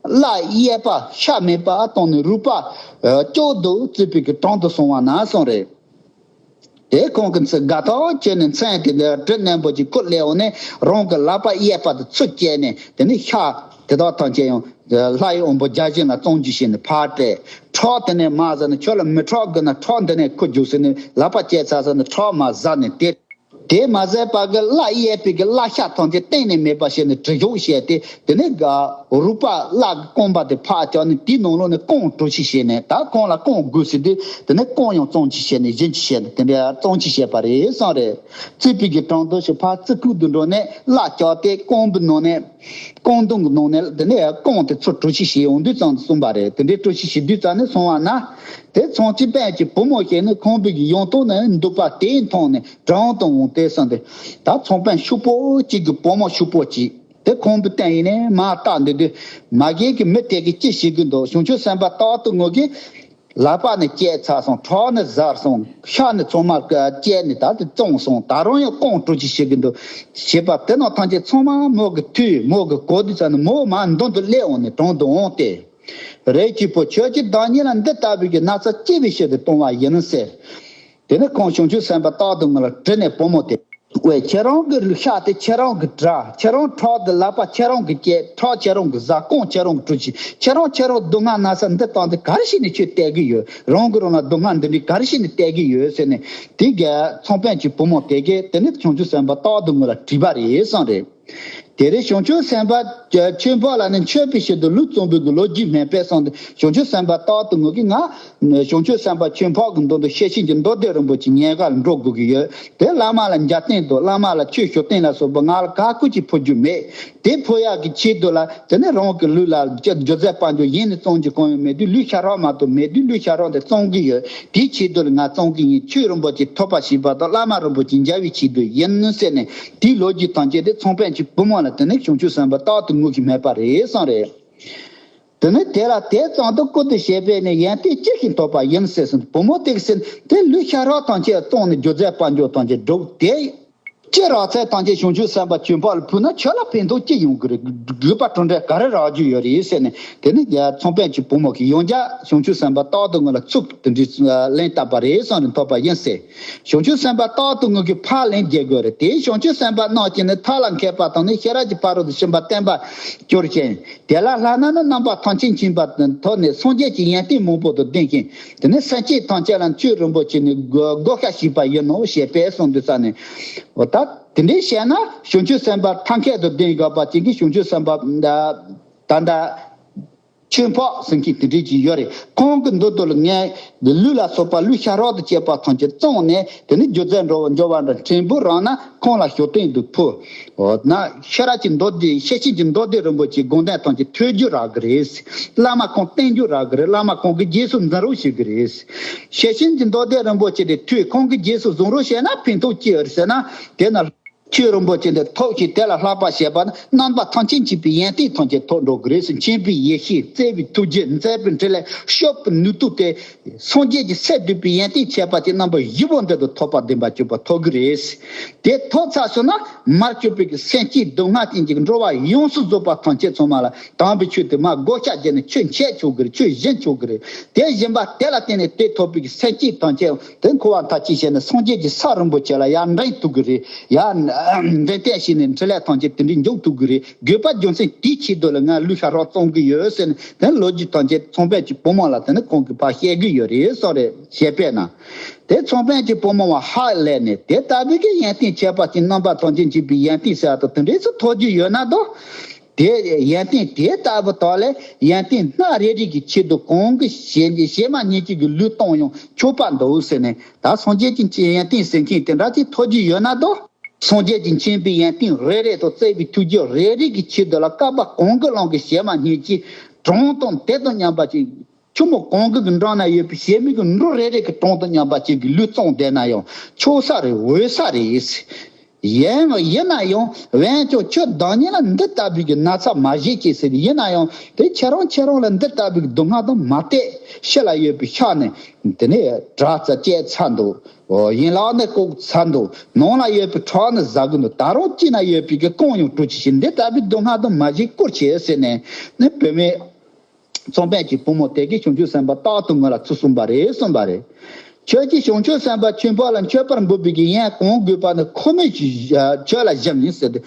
བརླ་གཡས་པ་ཤ་མེད་པ་བཏང་ནས་རུས་པ་སྐྱོ་སྡུག་བརྩིགས་པའི་གི་དྲུང་དུ་སོང་བ་ན་གསུངས་རེད། དེ་ཁོང་གི་ཚེ་དགའ་ཐག་ཆོད་ནས་མཚན་དེ་ལ་གྲི་རྣོན་པོ་ཅིག་ཁུར་སླེབས་འོང་ནས་རང་གི་ལག་པ་གཡས་པ་དེ་ཚུར་བཅད་ནས་དེ་ནི་ཤ་དེ་དག་ཐམས་ཅད་ཡང་ལྷ་ཡི་དབང་པོ་བརྒྱ་བྱིན་ལ་བཙོང་རྒྱུ་བྱས་ནས་ཕར་སྤྲད། ཁྲག་དེ་ནས་མར་ཟ་ནས་ཁྱོད་ལ་མི་ཁྲག་དགོས་ན་ཁྲག་འདི་ནས་ཁུར་རྒྱུགས་ཟེར་ནས་ལག་པ་བཅད་ཚར་ཟ་ནས་ཁྲག་མར་ཟ་ནས་དེ། དེ་མ་ཟད་པ་གི་བརླ་གཡས་པའི་གི་བརླ་ཤ་ཐམས་ཅད་གཏན་ནས་མེད་པ་བྱས་ནས་བྲུ་གཞོག་བྱས་ཏེ་དེ་ནས་ག་རུས་པ་བརླ་གི་རྐང་པ་དེ་ཕར་བཅག་ནས་དེའི་ནང་ལོགས་ནས་རྐང་དཀྲུག་ཤིང་བྱས་ནས། ད་ཁོང་ལ་རྐང་དགོས་ཟེར་དུས་དེ་ནས་རྐང་ཡང་བཙོང་ཅིག་བྱས་ནས་བྱིན་ཅིག་བྱས་ནས་དེ་འདྲ་བཙོང་ཅིག་བྱས་པ་རེད་གསུངས་རེད། བརྩིགས་པའི་གི་དྲུང་དུ་ཞིག་ཕར་བརྩིགས་ཁུག་ཏུ་འགྲོ་ནས་བརླ་བཅག་སྟེ་རྐང་པའི་ནང་ནས། རྐང་དུང་གི་ནང་ནས་དེ་ནས་རྐང་དེ་ཚུར་དཀྲུག་ཤིང་བྱས་ཡོང་དུས་ཙམ་དུ་གསུངས་པ་རེད། དེ་འདྲའི་དཀྲུག་ཤིང་བྱེད་དུས་ཙམ་ནས་སོང་བ་ན། དེ་ཚོང་ཆེན་དཔོན་གྱི་བུ་མོ་ཞིག་ནི་ཁང་པའི་གི་ཡང་སྟེང་ནས་འདུག་པ་དེ་མཐོང་ནས་དྲང་དུ་འོང་སྟེ་གསུངས་ཏེ། ད་ཚོང་དཔོན་ཕྱུག་པོ་གཅིག་གི་བུ་མོ་ཕྱུག་པོ་གཅིག་དེ་ཁང་པའི་སྟེང་ཡིན་ནས་མར་བལྟ་འདུག་དུས། མ་གཞི་གི་མི་དེ་གིས་ཅི་བྱེད་ཀྱི་འདུག་བྱང་ཆུབ་སེམས་དཔའ་རྟག་ཏུ་ངུ་གིས། ལག་པ་ནི་བཅད་ཚར་སོང་། ཁྲག་ནི་གཟར་སོང་། ཤ་ནི་ཚང་མ་བཅད་ནས་ད་དེ་བཙོངས་སོང་། ད་རུང་ཡང་རྐང་དཀྲུག་ཅིག་བྱེད་ཀྱི་འདུག་བྱེད་པ་དེ་རྣམས་ཐམས་ཅད་ཚང་མ་མོ་གི་ཐུགས་མོ་གི་གོ་དུས་ཙམ་ནས་མོ་མར་མདུན་དུ་སླེབས་འོང་ནས་དྲང་དུ་འོང་སྟེ། རེ་གཅིག་པོ་ཁྱོད་ཀྱིས་བདག་ཉིད་ལ་འདི་ལྟ་བུའི་གི་ན་ཚ་ཅི་བའི་ཕྱིར་དུ་གཏོང་བ་ཡིན་ཟེར། དེ་ནས་ཁོང་བྱང་ཆུབ་སེམས་དཔའ་རྟག་ཏུ་ངུ་ལ་དྲིས་ནས་བུ་མོ་དེ། ཝེ། ཁྱེད་རང་གི་ཤ་དེ་ཁྱེད་རང་གིས་བྲུས། ཁྱེད་རང་ཁྲག་དེ་ལག་པ་ཁྱེད་རང་གིས་བཅད། ཁྲག་ཁྱེད་རང་གིས་གཟར། རྐང་ཁྱེད་རང་གིས་དཀྲུགས་ཤིང་། ཁྱེད་རང་ཁྱེད་རང་སྡུག་བསྔལ་ན་ཚ་འདི་བཏང་སྟེ་ག་རེ་བྱས་ནས་ཁྱོད་བསྡད་ཀྱི་ཡོད། རང་གིས་རང་ལ་སྡུག་བསྔལ་འདི་འདྲའི་ག་རེ་བྱས་ནས་བསྡད་ཀྱི་ཡོད་ཟེར་ནས། དེ་ག་ཚོང་དཔོན་གྱི་བུ་མོ་དེ་གིས་དེ་ནས་བྱང་ཆུབ་སེམས་དཔའ་རྟག་ཏུ་ངུ་ལ་དྲིས་པ་རེད་གསུངས་རེད། དེ་རིང་བྱང་ཆུབ་སེམས་དཔའ་ཆོས་འཕགས་ལ་ནི་མཆོད་པའི་ཕྱིར་དུ་ལུས་བཙོངས་པའི་གི་ལོ་རྒྱུས་སྨྲས་པས་གསུངས་ཏེ། བྱང་ཆུབ་སེམས་དཔའ་རྟག་ཏུ་ངུ་གིས་ང་བྱང་ཆུབ་སེམས་དཔའ་ཆོས་འཕགས་ཀྱི་མདུན་དུ་ཤེར་ཕྱིན་གྱི་མདོ་སྡེ་རིན་པོ་ཆེ་ཉན་ག་ལ་འགྲོ་དགོས་ཀྱི་ཡོད། དེ་བླ་མ་ལ་མཇལ་རྟེན་དང་བླ་མ་ལ་ཆོས་ཞུ་རྟེན་ལ་སོགས་པ་ང་ལ་ག་ཀུ་ཅིག་ཕུལ་རྒྱུ་མེད། དེ་འཕོ་ཡག་གི་ཆེད་དུ་ལ་དེ་ནས་རང་གི་ལུས་ལ་སྒྱུ་རྩལ་དཔལ་འབྱོར་གཞན་ནས་བཙོང་རྒྱུ་གང་ཡང་མེད་དུས། ལུས་ཤ་རག་མ་གཏོགས་མེད་དུས། ལུས་ཤ་རག་དེ་བཙོང་གི་ཡོད། དེའི་ཆེད་དུ་ལ་ང་བཙོང་གི་ཡིན། ཆོས་རིན་པོ་ཆེ་ཐོབ་པ་བྱེད་པ་དང་བླ་མ་རིན་པོ་ཆེ་མཇལ་བའི་ཆེད་དུ་ཡིན་ཟེར་ནས། དེའི་ལོ་རྒྱུས་ཐམས་ཅད་དེ་ཚོང་དཔོན་གྱི་བུ་མོ་ལ་དེ་ནས་བྱང་ཆུབ་སེམས་དཔའ་རྟག་ཏུ་ངུ་གི་མེད་པ་རེད་གསུངས་རེད། དེ་ནས་དེ་ལ་དེ་ཙམ་དུ་བཀུར་སྟི་བྱས་པས་ནི་ཡོན་ཏན་ཅི་ཞིག་ཐོབ་པ་ཡིན་ཟེར་གསུངས། བུ་མོ་དེ་གིས་ཟེར་དེ་ལུས་ཤ་རག་ཐམས་ཅད་བཙོང་ནས་སྒྱུ་རྩལ་དཔལ་འབྱོར་ཐམས་ཅད་བསྒྲུབས་ཏེ། ཅི་རག་ཚད་ཐམས་ཅད་བྱང་ཆུབ་སེམས་དཔའ་ཆོས་འཕགས་ལ་ཕུལ་ན་ཁྱོད་ལ་ཕན་ཐོགས་ཅི་ཡོང་གི་རེད། དགོས་པ་གྲུབ་འབྲས་ག་རེ་རག་རྒྱུ་ཡོད་རེད་ཟེར་ནས། དེ་ནས་ཚོང་དཔོན་གྱི་བུ་མོ་གིས་ཡང་བསྐྱར་བྱང་ཆུབ་སེམས་དཔའ་རྟག་ཏུ་ངུ་ལ་ཚིག་དེ་འདྲའི་ལན་བཏབ་པ་རེད་གསུངས་ནས་ཐོབ་པ་ཡིན་ཟེར། བྱང་ཆུབ་སེམས་དཔའ་རྟག་ཏུ་ངུ་གིས་ཕར་ལན་རྒྱག་དགོས་རེད། དེའི་བྱང་ཆུབ་སེམས་དཔའ་རྣམས་ཀྱིས་ནི་ཐབས་ལ་མཁས་པ་དང་ནི་ཤེས་རབ་ཀྱི་ཕ་རོལ་ཏུ་ཕྱིན་པ་བསྟན་པར་གྱུར་ཅིང་། དེ་ལ་ལྷ་རྣམས་ནི་རྣམ་པ་ཐམས་ཅད་མཁྱེན་པ་ཐོབ་ནས་སངས་རྒྱས་ཀྱི་ཡོན་ཏན་མང་པོ་དང་ལྡན་ཞིང་། དེ་ནས་སེམས་ཅན་ཐམས་ཅད་ལ་ཆོས་རིན་པོ་ཆེ་ནི་བགོ་བཀའ་ཞིག་པ་ཡིན་ནོ་ཞེས་པས་གསུངས་འདུག་ས་ནས། འོ་ད་དེ་འདྲའི་བཤད་ན་བྱང་ཆུབ་སེམས་དཔའ་ཐབས་མཁས་དང་ལྡན་དགོས་པ་ཅན་གྱི་བྱང་ཆུབ་སེམས་དཔའ་ད་ད་ལྟ་ཆོས་འཕགས་ཟེར་མཁན་དེ་འདྲའི་ཅིག་ཡོད་རེད། ཁོང་གི་མདུན་དུ་ལ་ངས་ལུས་ལ་སོགས་པ་ལུས་ཤ་རག་ཏུ་བཅད་པ་ཐམས་ཅད་བཙོངས་ནས། དེ་ནས་སྒྱུ་རྩལ་འགྲོ་འགྲོ་བ་འདྲ་ཕྲན་བུ་རག་ན་ཁོང་ལ་ཞབས་བརྟན་དུ་ཕུལ། འོ་ན་ཤེས་རབ་ཀྱི་མདོ་སྡེ། ཤེར་ཕྱིན་གྱི་མདོ་སྡེ་རིན་པོ་ཆེའི་དགོངས་དོན་ཐམས་ཅད་ཐོས་རྒྱུ་རག་གི་རེད། བླ་མ་ཁོང་བསྟེན་རྒྱུ་རག་གི་རེད། བླ་མ་ཁོང་གི་རྗེས་སུ་འཛིན་རོགས་བྱེད་གི་རེད། ཤེར་ཕྱིན་གྱི་མདོ་སྡེ་རིན་པོ་ཆེ་དེ་ཐོས། ཁོང་གི་རྗེས་སུ་བཟུང་རོགས་བྱས་ན་ཕན་ཐོགས་ཅི་ཡོད་ཟེར་ན། དེ་ན་ཆོས་རིན་པོ་ཆེ་འདི་ཐོབ་ཤིང་དེ་ལ་བསླབ་པ་བྱེད་པ་ནི། རྣམ་པ་ཐམས་ཅད་མཁྱེན་པའི་ཡོན་ཏན་ཐམས་ཅད་ཐོབ་འགྲོ་གི་རེད། མཁྱེན་པའི་ཡེ་ཤེས། བརྩེ་བའི་ཐུགས་རྗེ། མཛད་པའི་འཕྲིན་ལས། སྤྱོད་པའི་ནུས་སྟོབས་དེ། སངས་རྒྱས་ཀྱི་སྲས་བསྡུས་པའི་ཡོན་ཏན་ཁྱད་པར་ཅན་རྣམ་པ་བཞི་པོ་འདི་དང་ཐོག་པ་བདེན་པ་གཅིག་པ་ཐོབ་གི་རེད། དེ་ཐོབ་ཚར་སོང་ན་མར་གྱུར་པའི་གི་སེམས་ཅན་སྡུག་བསྔལ་ཅན་གྱི་འགྲོ་བ་ཡོངས་སུ་རྫོགས་པ་ཐམས་ཅད་ཚང་མ་ལ་དམ་པའི་ཆོས་དེ་མར་བགོ་བཤའ་བརྒྱབ་ནས་ཆོས་འཆད་ཆོག་གི་རེད། ཆོས་བཞིན་ཆོག་གི་རེད། དེ་བཞིན་པ་དེ་ལ་བརྟེན་ནས་དེ་ཐོབ་པའི་གི་སེམས་ཅན་ཐམས་ཅད་དེ་འཁོར་བ་མཐའ་ཅི་བྱས་ནས་སངས་རྒྱས་ཀྱི་ས་རིན་པོ་ཆེ་ལ་ཡར་འདྲེན་ཐུབ་གི་རེད། ཡར་འདྲེན་ཐབས་བྱས་ནས་འཕྲིན་ལས་ཐམས་ཅད་དེ་འདྲའི་འཇུག་ཐུབ་གི་རེད། དགོས་པ་རྒྱུ་མཚན་དེའི་ཆེད་དུ་ལ་ང་ལུས་ཤ་རག་བཙོང་གི་ཡོད་ཟེར་ནས་དེ་ལོ་རྒྱུས་ཐམས་ཅད་ཚོང་དཔོན་གྱི་བུ་མོ་ལ་དེ་ནི་ཁོང་གིས་ཕར་བཤད་གི་ཡོད་རེད་གསུངས་རེད། བཤད་པས་ན། དེ་ཚོང་དཔོན་གྱི་བུ་མོ་བ་ཧ་ལས་ནས། དེ་ལྟ་བུའི་གི་ཡོན་ཏན་ཁྱད་པར་ཅན་རྣམ་པ་ཐམས་ཅད་མཁྱེན་པའི་ཡོན་ཏན་ཟེར་བ་དང་དེ་འདྲས་སུ་ཐོབ་རྒྱུ་ཡོད་ན་དོ། དེ་ཡོན་ཏན་དེ་ལྟ་བུ་དག་ལས་ཡོན་ཏན་སྣ་རེ་རེ་གི་ཆེད་དུ་གང་གི་གཞན་གཞན་མ་ཉིད་ཀྱི་གི་ལུས་གཏོང་ཡང་ཆོག་པ་འདུག་ཟེར་ནས། ད་སངས་རྒྱས་ཀྱི་ཡོན་ཏན་ཟེར་མཁན་དེ་འདྲ་ཅིག་ཐོབ་རྒྱུ་ཡོད་ན་དོ། སངས་རྒྱས་ཀྱི་མཁྱེན་པའི་ཡོན་ཏན་རེ་རེ་དང་བརྩེ་བའི་ཐུགས་རྗེ་རེ་རེ་གི་ཆེད་དུ་ལ་བསྐལ་པ་གང་གི་ལང་གི་གཞན་མ་ཉིད་ཀྱི་གྲངས་དང་དེ་དང་མཉམ་པ་ཅིག་ཆུ་མོ་གང་གི་གི་འགྲམ་ན་ཡོད་པའི་གཞན་མི་གི་འབྲུ་རེ་རེ་གི་གྲངས་དང་མཉམ་པ་ཅིག་གི་ལུས་བཙོངས་བསྡད་ན་ཡང་ཆོག་ས་རེད། འོས་ས་རེད། ཡིན་ཡིན་ན་ཡང་འོན་ཀྱང་ཁྱོད་བདག་ཉིད་ལ་འདི་ལྟ་བུའི་གི་ན་ཚ་མ་བྱེད་ཅིག་ཟེར། ཡིན་ན་ཡང་དེ་ཁྱེད་རང་ཁྱེད་རང་ལ་འདི་ལྟ་བུའི་གི་སྡུག་བསྔལ་དང་མ་བལྟས། ཕྱི་ལ་ཡོད་པའི་ཤ་ནི་དེ་ནས་དྲག་ཙམ་བཅད་ཚར་འདུག་ཡན་ལག་ནི་བཀོག་ཚར་འདུག་ནང་ལ་ཡོད་པའི་ཁྲག་ནི་ཟ་གི་འདུག་ད་རུང་དཀྱིལ་ན་ཡོད་པའི་གི་རྐང་ཡང་བཀྲུ་ཅི་ཞིག་འདི་ལྟ་བུའི་སྡུག་བསྔལ་དང་མ་བྱེད་བཀུར་ཆེ་ཟེར་ནས་ནི་བུད་མེད། ཚོང་དཔོན་གྱི་བུ་མོ་དེ་གིས་བྱང་ཆུབ་སེམས་དཔའ་རྟག་ཏུ་ངུ་ལ་ཚུར་གསུངས་པ་རེད། གསུངས་པ་རེད། ཁྱོད་ཀྱིས་བྱང་ཆུབ་སེམས་དཔའ་ཆོས་འཕགས་ལ་མཆོད་པར་འབུལ་བའི་གི་ཡོན་གང་དགོས་པ་ནི་ཁོ་མོས་ཁྱོད་ལ་བཞེས་ཡིན་ཟེར་ཏེ།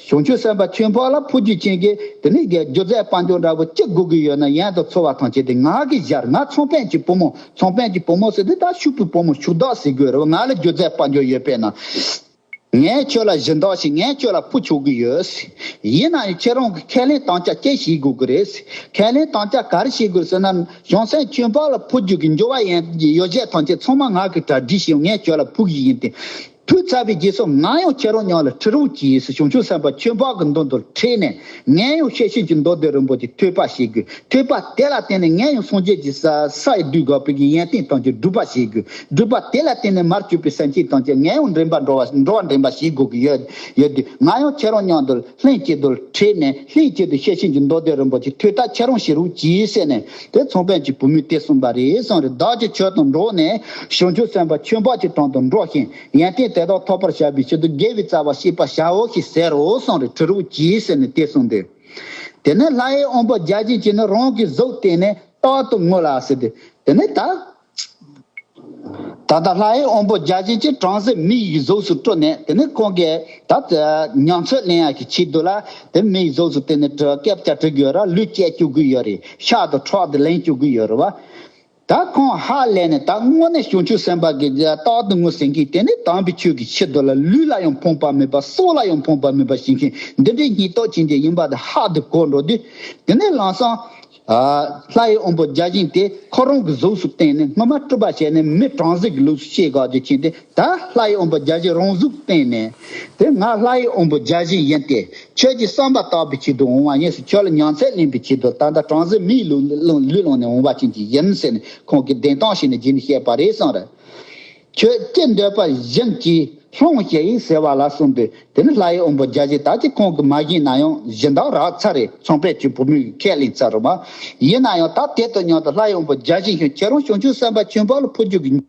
བྱང་ཆུབ་སེམས་དཔའ་ཆོས་འཕགས་ལ་ཕུལ་རྒྱུ་ཅན་གྱི་དེ་ནས་སྒྱུ་རྩལ་དཔལ་འབྱོར་འདྲ་པོ་ཅི་དགོས་ཀྱི་ཡོད་ན་ཡོན་དང་ཚོར་བ་ཐམས་ཅད་དེ་ང་གིས་བཞེས། ང་ཚོང་དཔོན་གྱི་བུ་མོ། ཚོང་དཔོན་གྱི་བུ་མོ་ཟེར་དུས་ད་ཕྱུག་པོའི་བུ་མོ་ཕྱུག་བདག་ཟེར་དགོས་རེད་བ། ང་ལ་སྒྱུ་རྩལ་དཔལ་འབྱོར་ཡོད་པས་ན། ངས་ཁྱོད་ལ་སྦྱིན་བདག་བྱས། ངས་ཁྱོད་ལ་ཕུལ་ཆོག་གི་ཡོད། ཡིན་ན་ཡང་ཁྱེད་རང་གིས་ཁས་ལེན་དམ་བཅའ་ཅི་བྱེད་དགོས་ཀྱི་རེད། ཁས་ལེན་དམ་བཅའ་ག་རེ་བྱེད་དགོས་ཟེར་ན། བྱང་སེམས་ཆོས་འཕགས་ལ་ཕུལ་རྒྱུ་གི་འབྱོར་བ་ཡོད་ཡོད་ཚད་ཐམས་ཅད་ཚང་མ་ང་གིས་གྲ་སྒྲིག་བྱས། ངས་ཁྱོད་ལ་ཕུལ་གྱི་ཡིན་ཏེ། ཕུལ་ཚར་བའི་རྗེས་སུ་ང་ཡང་ཁྱེད་རང་མཉམ་ལ་ཁྲིད་རོགས་གྱིས་ཟེར་བྱང་ཆུབ་སེམས་དཔའ་ཆོས་འཕགས་ཀྱི་མདུན་དུ་ཁྲིད་ནས། ངས་ཡང་ཤེར་ཕྱིན་གྱི་མདོ་སྡེ་རིན་པོ་ཆེ་ཐོས་པ་བྱེད་དགོས། ཐོས་པ་དེ་ལ་བརྟེན་ནས་ངས་ཡང་སངས་རྒྱས་ཀྱི་ས་ས་ཡི་བསྡུས་དགོས་པའི་གི་ཡོན་ཏན་ཐམས་ཅད་སྒྲུབ་པ་བྱེད་དགོས། སྒྲུབ་པ་དེ་ལ་བརྟེན་ནས་མར་གྱུར་པའི་སེམས་ཅན་ཐམས་ཅད་ངས་ཡང་འདྲེན་པ་འགྲོ་བ་འགྲོ་བ་འདྲེན་པ་བྱེད་དགོས་ཀྱི་ཡོད་ཡོད་དུས། ང་ཡང་ཁྱེད་རང་མཉམ་དུ་ལྷན་ཅིག་ཏུ་ཁྲིད་ནས་ལྷན་ཅིག་ཏུ་ཤེར་ཕྱིན་གྱི་མདོ་སྡེ་རིན་པོ་ཆེ་ཐོས་ཐབས་ཁྱེད་རང་བྱེད་རོགས་གྱིས་ཟེར་ནས། དེ་ཚོང་དཔོན་གྱི་བུ་མོས་དེ་གསུངས་པ་རེད་གསུངས་རེད། བདག་གིས་ཁྱོད་དང་འགྲོགས་ནས་བྱང་ཆུབ་སེམས་དཔའ་ཆོས་འཕགས་ཀྱི་དྲུང་དུ་འགྲོ་ཞིང་ཡོན་ཏན་དེ་དག་ཐོབ་པར་བྱ་བའི་ཕྱིར་དུ་དགེ་བའི་རྩ་བ་བཤད་པར་བྱའོ་ཞེས་ཟེར་རོ་གསུངས་རེད། ཁྲིད་རོགས་གྱིས་ཟེར་ནས་དེ་གསུངས་ཏེ། དེ་ནས་ལྷའི་དབང་པོ་བརྒྱ་བྱིན་གྱིས་ནི་རང་གི་གཟུགས་བསྟན་ནས་རྟག་ཏུ་ངུ་ལ་ཟེར་ཏེ། དེ་ནས་ད། ད་ལྟ་ལྷའི་དབང་པོ་བརྒྱ་བྱིན་གྱིས་བྲམ་ཟེ་མི་ཡི་གཟུགས་སུ་སྤྲུལ་ནས། དེ་ནས་ཁོང་གིས་ད་ཉམས་ཚོད་ལེན་ཡག་གི་ཆེད་དུ་ལ་དེ་མི་ཡི་གཟུགས་སུ་བསྟན་ནས་སྐད་ཆ་དྲི་གི་ཡོད་ར། ལུས་བཅད་བཅུག་གི་ཡོད་རེད། ཤ་དང་ཁྲག་དེ་ལེན་བཅུག་གི་ཡོད་རེད་བ། ད་ཁོང་ཧ་ལས་ནས་ད་དངོས་གནས་བྱང་ཆུབ་སེམས་དཔའ་གི་རྟག་ཏུ་ངུ་ཟེར་མཁན་དེ་ནི་དམ་པའི་ཆོས་ཀྱི་ཆེད་དུ་ལ་ལུས་ལ་ཡང་ཕངས་པ་མེད་པ། སྲོག་ལ་ཡང་ཕངས་པ་མེད་པ་བྱེད་མཁན་འདི་འདྲའི་སྙིང་སྟོབས་ཅན་གྱི་ཡིན་པ་དེ་ཧ་དུ་གོ་འགྲོ་དུས། དེ་ནས་ལམ་སང་ ཨ། ལྷ་ཡི་དབང་པོ་བརྒྱ་བྱིན་དེ་ཁོ་རང་གི་གཟུགས་སུ་བསྟན་ནས། སྔོན་མ་སྤྲུལ་པ་བྱས་ནས་མི་བྲམ་ཟེ་གི་ལུགས་སུ་སྐྱེས་དགོས་རྒྱུ་ཅན་དེ། ད་ལྷ་ཡི་དབང་པོ་བརྒྱ་བྱིན་རང་གཟུགས་བསྟན་ནས། དེ་ང་ལྷ་ཡི་དབང་པོ་བརྒྱ་བྱིན་ཡིན་ཏེ། ཁྱོད་ཀྱི་བསམ་པ་ལྟ་བུའི་ཆེད་དུ་འོང་བ་ཡིན་ཟེར། ཁྱོད་ལ་ཉམས་ཚད་ལེན་པའི་ཆེད་དུ། ད་ལྟ་བྲམ་ཟེ་མིའི་ལུས་ལུས་ལུས་བླངས་ནས་འོང་བ་ཅན་གྱི་ཡིན་ཟེར་ནས། ཁོང་གིས་བདེན་སྟངས་ཤེས་ནས་རྗེས་ནས་བཤད་པ་རེད་གསུངས་རེད། ཁྱོད་ཅི་འདོད་པ་བཞིན་གྱིས་སློང་ཞེས་ཟེར་བ་ལ་གསུངས་ཏེ། དེ་ནི་ལྷ་ཡི་དབང་པོ་བརྒྱ་བྱིན་ད་ཅི་ཁོང་གིས་མ་བཞེངས་ན་ཡང་སྦྱིན་བདག་རག་ཚར་རེད། ཚོང་པས་ཀྱི་བུ་མོས་ཁས་ལེན་ཚར་རེད་མ། ཡིན་ན་ཡང་ད་དེ་དང་མཉམ་དུ་ལྷ་ཡི་དབང་པོ་བརྒྱ་བྱིན་ཤིང་ཁྱེད་རང་བྱང་ཆུབ་སེམས་དཔའ་ཆེན་པོ་ལ་འཕོ་རྒྱུ་གི།